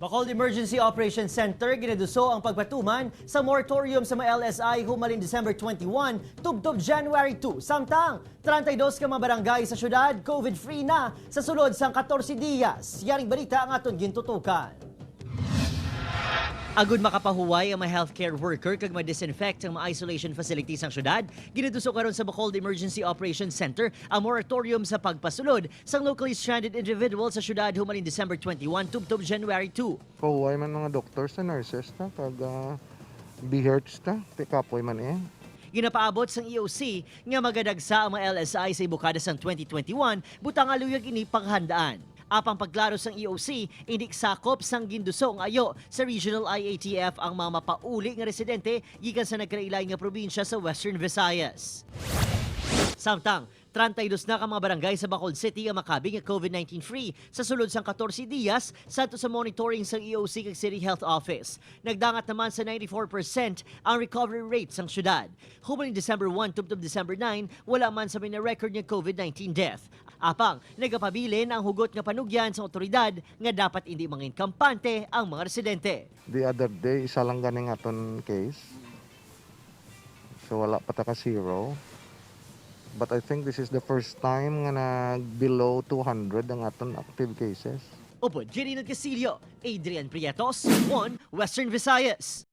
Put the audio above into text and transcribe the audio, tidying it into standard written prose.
Bacolod Emergency Operations Center ginaduso ang pagpatuman sa moratorium sa mga LSI humalin December 21 tubtob January 2. Samtang 32 ka mga barangay sa syudad COVID-free na sa sulod sang 14 diyas. Yaring balita ang aton gintutukan. Agud makapahuway ang mga healthcare worker kag ma-disinfect ang mga isolation facilities sang syudad, ginaduso karon sa Bacolod Emergency Operations Center ang moratorium sa pagpasulod sang locally stranded individual sa syudad humalin December 21 tubtob January 2. Pahuway man mga doctors sa nurses ta kag BHERTS ta, ti kapoy man eh. Ginapaabot sang EOC nga magadagsa ang mga LSI sa ibukada sang 2021 butang aluyag ini paghandaan. Apang pagklaro sang EOC, indik sakop sang ginduso ang ayo sa Regional IATF ang mga mapauli nga residente gikan sa nagkalailay nga probinsya sa Western Visayas. Samtang, 32 na ka mga barangay sa Bacolod City ang makabing nga COVID-19 free sa sulod sang 14 diyas sadto sa monitoring sang EOC kag City Health Office. Nagdangat naman sa 94% ang recovery rate sang syudad. Humalin December 1 tubtob December 9, wala man sa record nga COVID-19 death. Apang, nagapabilin ang hugot nga panugyan sa otoridad nga dapat hindi mangin kampante ang mga residente. The other day, isa lang ganing aton case. So wala pa ta ka zero. But I think this is the first time nga nag below 200 ang aton active cases. Upod, Jerino Casillo, Adrian Prietos, 1 Western Visayas.